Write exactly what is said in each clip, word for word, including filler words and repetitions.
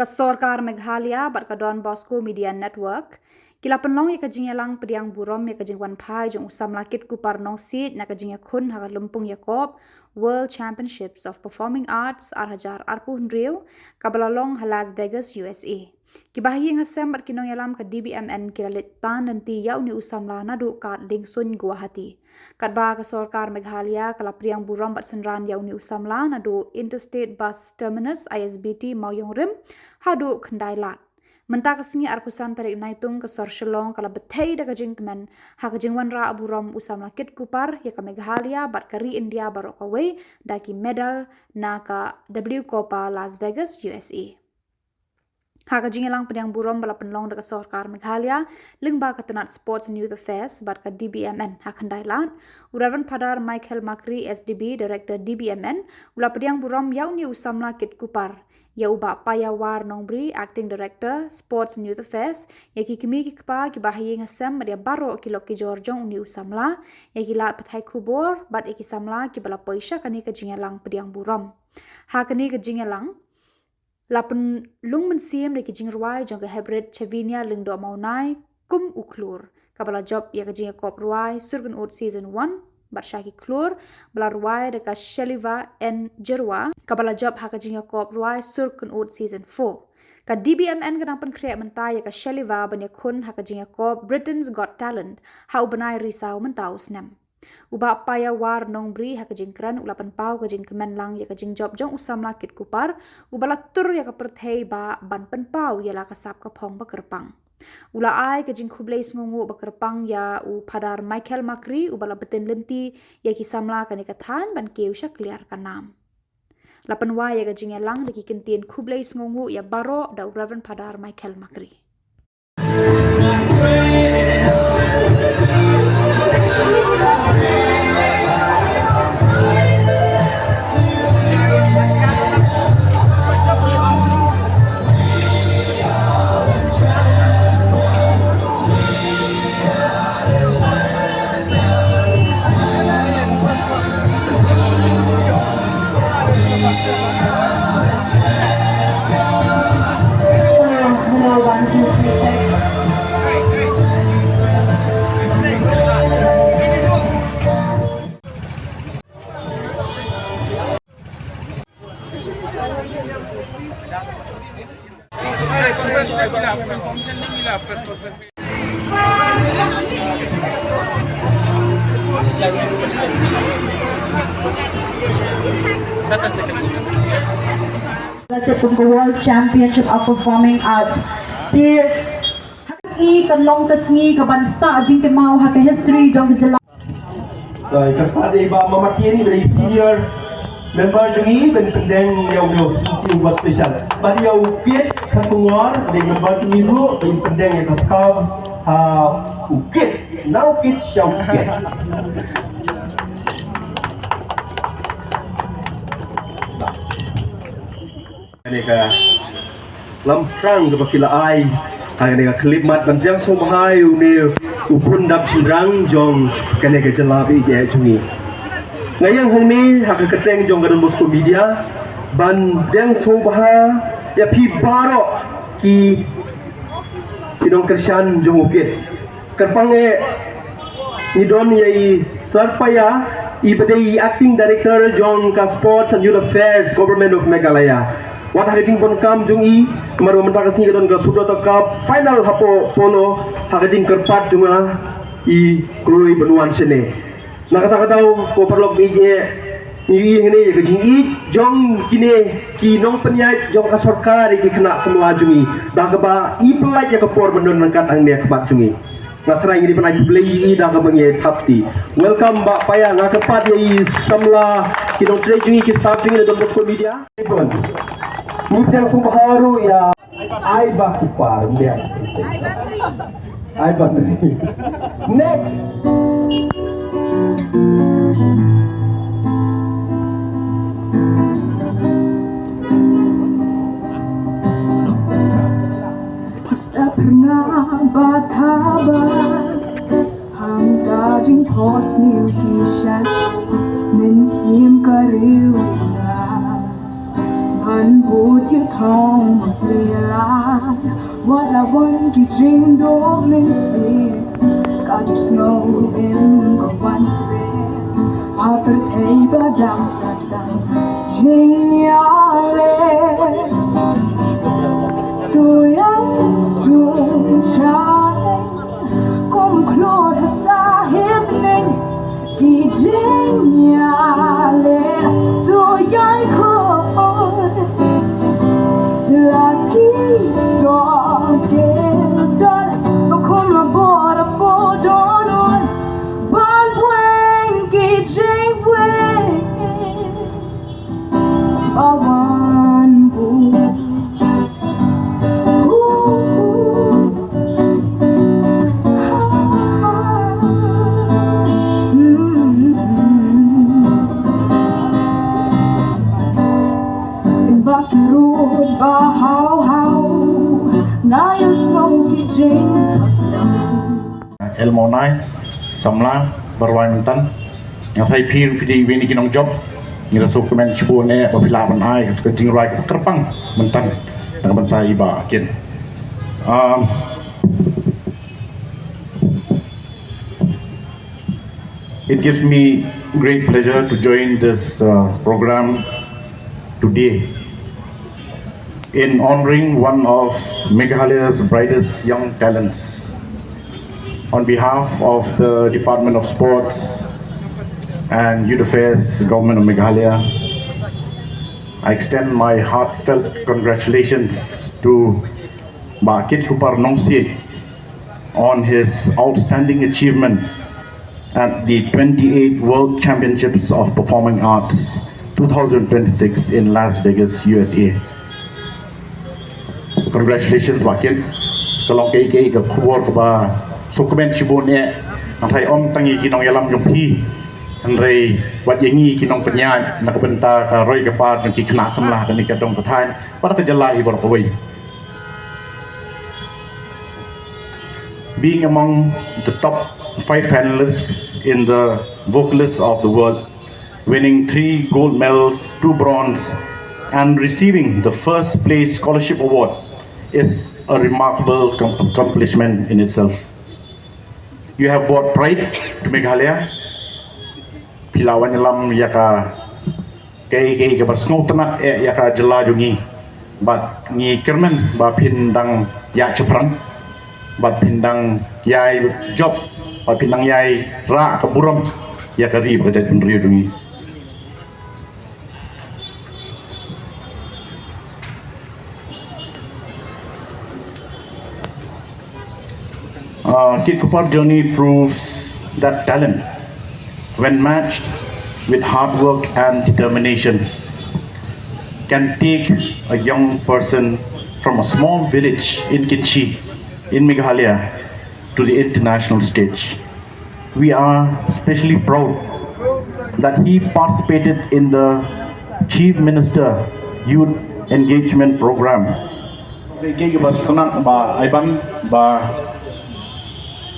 Ka sorkar Meghalaya bad ka Don Bosco Media Network ki la pynlong ïa ka jingïalang pdiang burom ïa ka jingwan phai jong u samla Kit Kupar Nongsiej na ka jingïakhun ha ka lympung ïakop World Championships of Performing Arts ar hajar arphew hynriew, kaba la long ha Las Vegas, U S A. Kiba ha ïing ha sem bad ki nongïalam ka D B M N ki la leit tan lynti ïa une u samla naduh Kat Liengsuiñ, Guwahati. Katba ka sorkar Meghalaya ka la pdiang burom bad synran ïa une u samla naduh Interstate Bus Terminus, I S B T, Mawïong, haduh Khyndailad. Mynta ka sngi arphew san tarik Naitung, ka sor Shillong ka la bthei da ka jingkmen ha ka jingwanrah burom u samla Kit Kupar ïa ka Meghalaya bad ka ri India baroh kawei da ki medal na ka W COPA Las Vegas, U S A. Ha ka jingïalang pdiang burom ba la pynlong da ka sorkar Meghalaya lyngba ka tnat Sports and Youth Affairs bad ka D B M N ha Khyndailad, u Reverend Phadar Michael Makri, S D B, Director D B M N, u la pdiang burom ïa une u samla Kit Kupar, ïa u Bah Payawar Nongbri, Acting Director Sports and Youth Affairs, ïa ki kmie ki kpa kiba ha ïing ha sem bad ïa baroh ki lok ki jor jong une u samla, ïa ki lad pathai khubor bad ïa ki samla kiba la poi sha kane ka jingïalang pdiang burom. Ha kane ka jingïalang la pynlung mynsiem da ki jingrwai jong ka Hybrid Chavinia Lyngdoh Mawnai kum U Khlur, kaba la jop ïa ka jingïakop rwai Sur Kynnoh Season one, bad sha ki khlur ba la rwai da ka Sheliva N Jyrwa, kaba la jop ha ka jingïakop rwai Sur Kynnoh Season four. Ka D B M N ka dang pynkhreh mynta ïa ka Sheliva ban ïakhun ha ka jingïakop Britain's Got Talent ha u bnai Risaw mynta u snem. U Bah Payawar Nongbri ha ka jingkren u la pynpaw ka jingkmen lang ïa ka jingjop jong u samla Kit Kupar, uba la tur ïa ka pyrthei ba ban pynpaw ïa la ka sap ka phong ba kyrpang. U la ai ka jingkhublei sngewnguh ba kyrpang ïa u Phadar Michael Makri, uba la btin lynti ïa ki samla kane ka thaiñ ban kiew sha kliar ka nam. La pynwai ïa ka jingïalang da ki kyntien khublei sngewnguh ïa baroh da u Reverend Phadar Michael Makri. Hello, one, two, three, check. Ka tip kum ka World Championship of Performing Arts. Te ha ka sngi kan long ka sngi ka ban sah jingkynmaw ha ka history jong ka jylla. Ka kyrpad ïa i Bah Mama Tieni, ba dei senior member jong ngi, ban pyndeng ïa u, ïa u singtiew uba special. Bad ïa u Kit Khatpungor, ba dei member jong ngi ruh, ban pyndeng ïa ka scarf ha u Kit. Na u Kit sha u Kit. Kane ka lam phrang kaba ki la ai ha kane ka khyllipmat ban pdiang sngewbha ïa une u pun dap shynrang jong kane ka jylla ba ïeit jong ngi. Nga ïeng hangne ha ka kyrteng jong ka Don Bosco Media ban pdiang sngewbha ïa phi baroh ki, ki nongkyrshan jong u Kit. Kyrpang eh ngi don ïa i Sir Paya, i ba dei i Acting Director jong ka Sports and Youth Affairs, Government of Meghalaya. Wat ha ka jingdonkam jong i, namar ba mynta ka sngi ka don ka Subrata Cup final hapoh Polo, ha ka jingkyrpad jong nga i kloi ban wan shane. Na kata ka daw, ko paralok ba ïeit, ngi ïohi hangne ïa ka jingïeit jong kine ki nongpynïaid jong ka sorkar ïa ki khynnah samla jong ngi, da kaba i pynlait ïa ka por ban don ryngkat hangne ha khmat jong ngi. Nga trai ngi dei ban ai khublei ïa i da kaba ngi thap kti. Welcome Bah Paya, nga kyrpad ïa i samla, ki nongtrei jong ngi, ki staff jong ngi na Don Bosco Media. Ngi pdiang sngewbha ruh ïa Ai Bah Kupar, ngiang. Ai Bah. Next. Step nga ba thaba hangta jingthos niu ki shan, mynsiem ka riu sna. Ba Bud ïa thong ma phi la, wat la wan ki jingduk mynsiem, ka jingsngew im ka wan pher, ha pyrthei ba dang sa dang jingïaleh. To ïa sum shai, kum khlur ha sahib ning, ki jingïaleh to ïai khot. La ki song ki don, ba kum la bor ba don un, ban buen ki jingpuen. Ba wan bu. Ba ki rud ba haw haw, nga ïohsngew ki jingpynsngew. Elmo Nai, samla, ba rwai mynta. Nga tharai phi ruh phi dei iwei na ki nongjop. Ngi la sngewkmen shibun eh ba phi lah ban ai ka jingrwai kaba kyrpang mynta na ka bynta i Bah Kit. Um, it gives me great pleasure to join this uh, program today in honoring one of Meghalaya's brightest young talents. On behalf of the Department of Sports and Youth Affairs, Government of Meghalaya, I extend my heartfelt congratulations to Bah Kitkupar Nongsiej on his outstanding achievement at the twenty-eighth World Championships of Performing Arts two thousand twenty-six in Las Vegas, U S A. Congratulations, Bah Kit. Ka long kaei kaei ka khubor kaba sngewkmen shibun eh. Nga tharai ym tang ïa ki nongïalam jong phi, hynrei wat ïa ngi ki nongpynïaid na ka bynta ka roi ka par jong ki khynnah samla ha kane ka dong ka thaiñ bad ka jylla hi baroh kawei. Being among the top five finalists in the Vocalists of the World, winning three gold medals, two bronze, and receiving the first place scholarship award is a remarkable com- accomplishment in itself. You have brought pride to Meghalaya. Phi la wan ïalam ïa ka kaei kaei kaba sngewtynnat eh ïa ka jylla jong ngi. Bad ngi kyrmen ba phin dang ïaid shaphrang, bad phin dang ïai jop, bad phin dang ïai rah ka burom ïa ka ri bad ka jaitbynriew jong ngi. Uh, Kitkupar journey proves that talent, when matched with hard work and determination, can take a young person from a small village in Kynshi, in Meghalaya, to the international stage. We are especially proud that he participated in the Chief Minister Youth Engagement Program. Ki ba sngewtynnat ba ai ban ba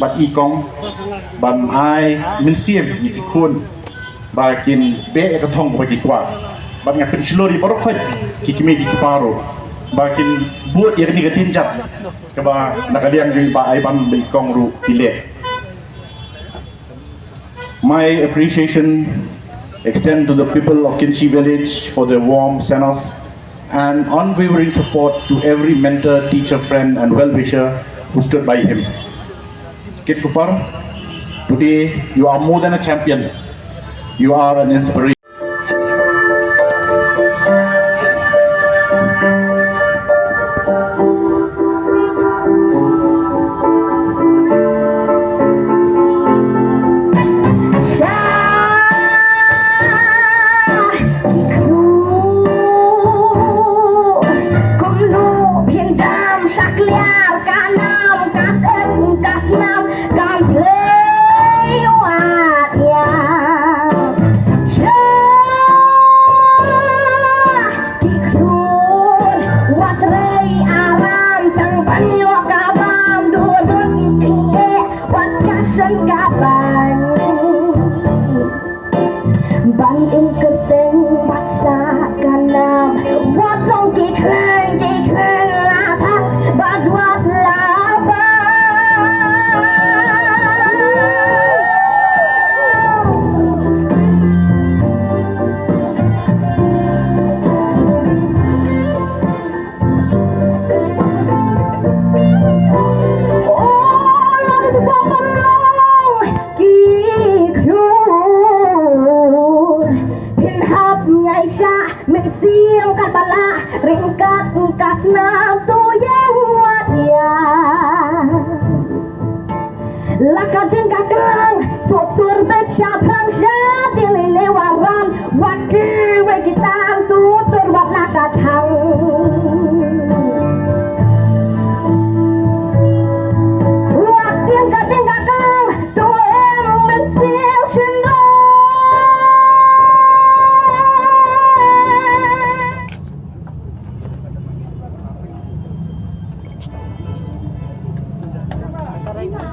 bad i kong ban ai mynsiem ïa ki khun ba kin beh ïa ka thong ba ki kwah. Bad nga pynshlur ïa baroh khoit ki kmie ki kpa ruh ba kin bud ïa kane ka kynjat kaba na ka liang jong i ba ai ban ba i kong ruh ki leh. My appreciation extend to the people of Kynshi village for their warm send-off and unwavering support to every mentor, teacher, friend, and well-wisher who stood by him. Kitkupar, today you are more than a champion. You are an inspiration. Ki khlur wat rei aram tang ban ïoh ka bam durut, ki eh wat ka shen ka ban ban im kyrteng bad sa ka nam. Wat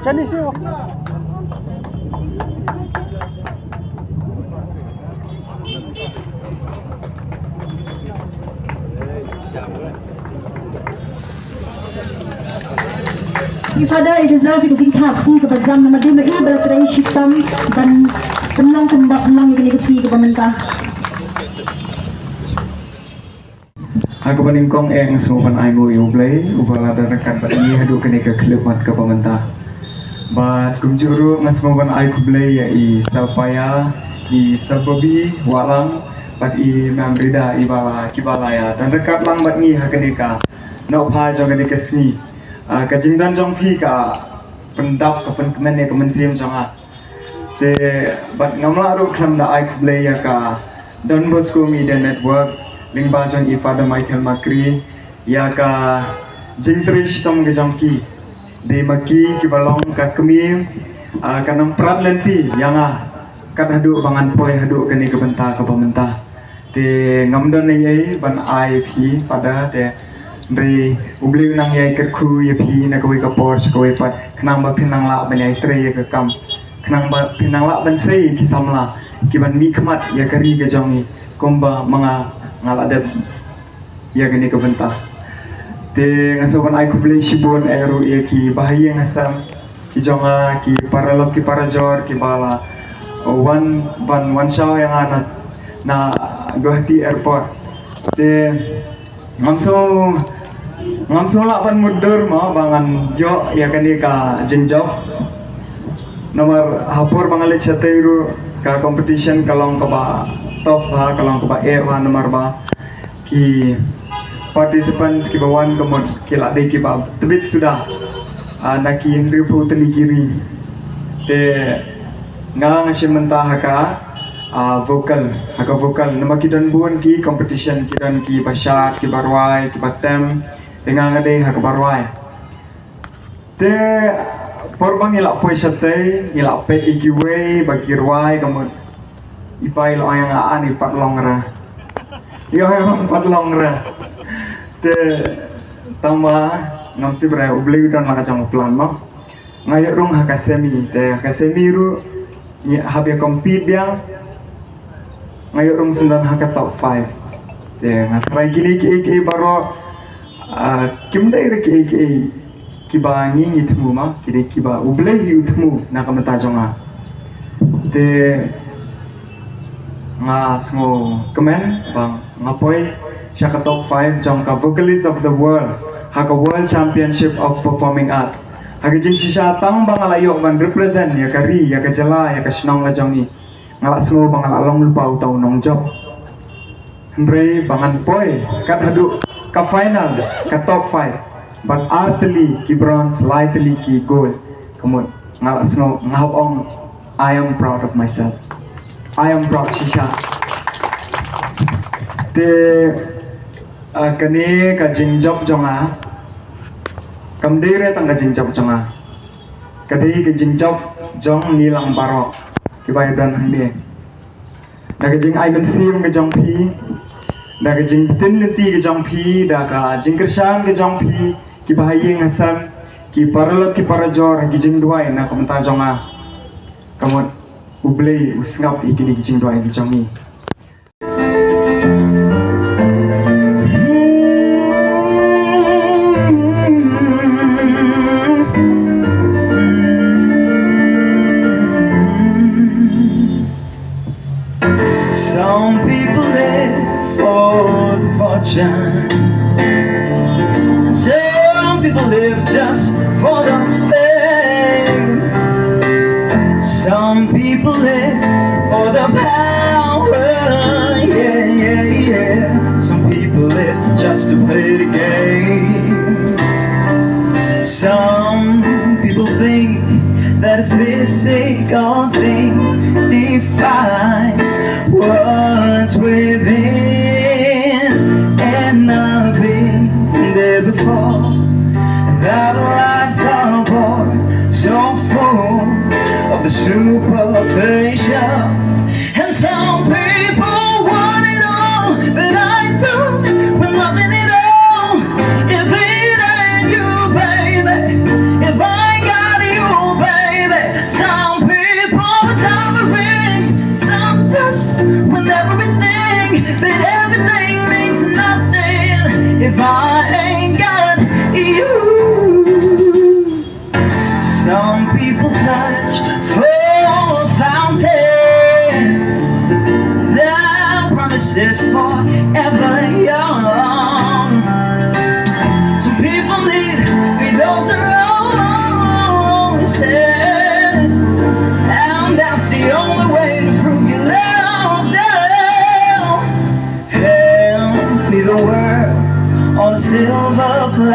Shane shuh. I Father, i deserve ka jingthap, i kaba jam namar dei ma i ba la trei shitom ban pynlong kumba pynlong ïa kane ka kti kaba mynta. Ha kaba nyngkong eh nga sngewbha ban ai nguh ïa U Blei uba la don ryngkat bad ngi haduh kane ka khyllipmat kaba mynta. Bad kumjuh ruh nga sngewbha ban ai khublei ïa i Sir Paya, i Sir Bobby Wahlang bad i Ma'am Rida iba la, kiba la ïa don ryngkat lang bad ngi ha kane ka nohpha jong kane ka sngi. Ah, ka jingdon jong phi ka pyndap, ka pynkmen ïa ka mynsiem jong nga. Te bad ngam lah ruh khlem da ai khublei ïa ka Don Bosco Media Network lyngba jong i Father Michael Makri ïa ka jingtrei shitom ka jong ki. Dei ma ki kiba long ka kmie, ah, ka nongprat lynti ïa nga kat haduh ba ngan poi haduh kane ka bynta kaba mynta. Te ngam don ei ei ban ai phi Father, te hynrei U Blei u nang ïai kyrkhu ïa phi na kawei ka por sha kawei pat khnang ba phin nang lah ban ïai trei ïa ka kam, khnang ba phin nang lah ban sei ki samla kiban mihkhmat ïa ka ri ka jong ngi kumba ma nga nga la dep ïa kane ka bynta. Te nga sngewbha ban ai khublei shibun eh ruh ïa ki bahaïing hasem ki jong nga, ki paralok ki parajor kiba la wan ban wan shaw ïa nga na, na Guwahati Airport. Te ngam sngew, ngam sngew lah ban mutdur mo ba ngan ïoh ïa kane ka jingjop. Namar ha por ba nga leit shatei ruh ka competition ka long kaba tough bha, ka long kaba eh bha namar ba ki participants kiba wan ka mut ki la dei kiba tbit suda, ah, na ki hynriewphew tylli ki ri. Te nga nga shim bynta ha ka, ah, vocal, ha ka vocal. Namar ki don bun ki competition, ki don kiba shad, kiba rwai, kiba tem. Te nga nga dei ha kaba rwai. Te por ba ngi la poi shatei, ngi la peit ïa kiwei ba ki rwai ka mut i pa i la ong ïa nga, ani pat long re. I ong ïa nga pat long re. Te tang ba ngam tip re, U Blei u don la ka jong u plan mo. Nga ïoh rung ha ka semi, te ha ka semi ruh ngi hap ïa compete biang. Nga ïoh rung syndon ha ka top five. Te nga tharai kine kiei kiei baroh, ah, kim dei re kiei kiei kiba ngi ngi thmu ma, ki dei kiba U Blei hi u thmu na ka bynta jong nga. Te nga sngewkmen ba nga poi sha ka top five jong ka Vocalist of the World ha ka World Championship of Performing Arts. Ha ka jingshisha tang ba nga la ïoh ban represent ïa ka ri, ïa ka jylla, ïa ka shnong la jong ngi, nga la sngew ba nga la long lypa uta u nongjop. Hynrei ba ngan poi kat haduh ka final, ka top five, bad ar tylli ki bronze, lai tylli ki gold, ka mut nga la sngew, nga hap ong, I am proud of myself. I am proud shisha. Te, ah, kane ka jingjop jong nga kam dei re tang ka jingjop jong nga. Ka dei ka jingjop jong ngi lang baroh kiba ïa don hangne. Da ka jingai mynsiem ka jong phi, da ka jingpynlynti ka jong phi, da ka jingkyrshan ka jong phi, ki bahaïing hasem, ki paralok ki parajor, ki jingduwai na ka bynta jong nga. Ka mut U Blei u sngap ïa kine ki jingduwai ki jong ngi. Some people live for the fortune, and some people live just for the fame. Some people live for the power, yeah, yeah, yeah. Some people live just to play the game. Some people think that physical things define what's within. And I've been there before. That life's a bore, so full of the superficial. And some people want it all, but I don't want nothing at all. If it ain't you, baby, if I ain't got you,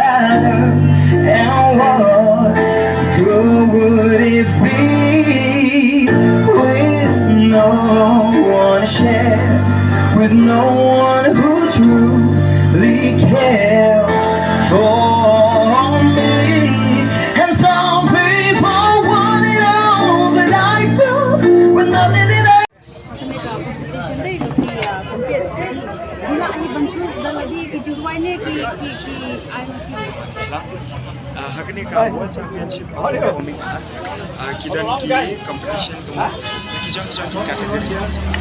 And what good would it be with no one to share, with no one who truly cares for me? And some people want it all, but I don't, with nothing at all. Kane ka presentation dei ba ki, ah, compete. Ngi lah hi ban choose da lade ki jingrwai ne ki, ki, ki, ah, ki. Ah, ha kane ka World Championship of Performing Arts, ah, ki don ki competition kum ki jong ki jong ki category.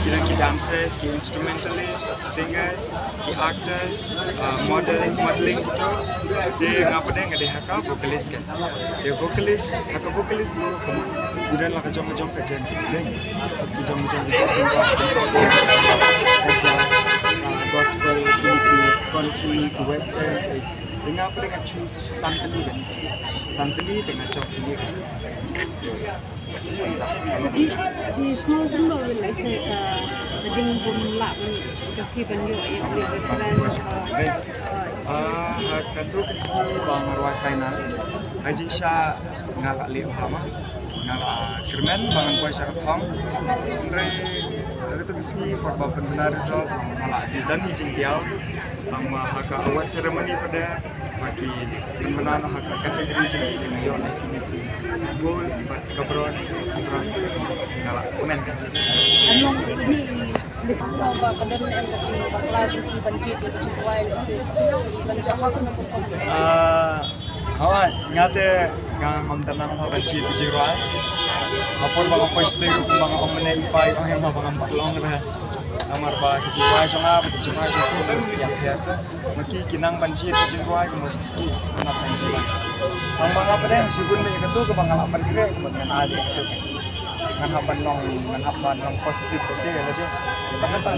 Ki don ki dancers, ki instrumentalists, singers, ki actors, ah, model, modeling kito. Te nga pat nga dei ha ka vocalist kan. Te vocalist, ha ka vocalist ruh kumne. Ki don la ka jong ka jong ka genre. Ki jong ka jong ka genre, ka jazz, ka gospel, ki, ki country, ki western. Te nga pat nga choose san tylli kan. San tylli te nga choose kine kan. Ki, ki sngew kumno lehse ka, ka jingbym lah ban jop ki ban ïoh ïa ka talent. Ah, ha kato ka sngi ba nga rwai final, ha jingshisha nga la leh bha ma, nga la kyrmen ba ngan poi sha ka thong. Hynrei ha kato ka sngi por ba pynbna result nga la dang ïa jingdiaw. Tang ma ha ka award ceremony pat de ba ki pynbna na ha ka category jong ki, ïoh na kine ki gold bad ka bronze, bronze. Nga la kmen. Ano ini, ini ba ka don em ka ki bakla jong ki ban jied ïa ka jingrwai lehse ban jop ha kano ka competition? Ah, hooid, nga te nga ngam da nang ban jied ka jingrwai. Ha por ba nga poi stage ruh ba nga ong mynne i pa i ong ïa nga ba ngam pat long re. Namar ba ka jingrwai jong nga bad ka jingrwai jong ki ka ïapher te. Ma ki ki nang ban jied ka jingrwai ka mut ki sngap ban jied. Tang ma nga pdeng shu bun me kato kaba nga lah ban khreh bad ngan ai kato. Ngan hap ban long, ngan hap ban long positive kato ïa lade. Tang kata.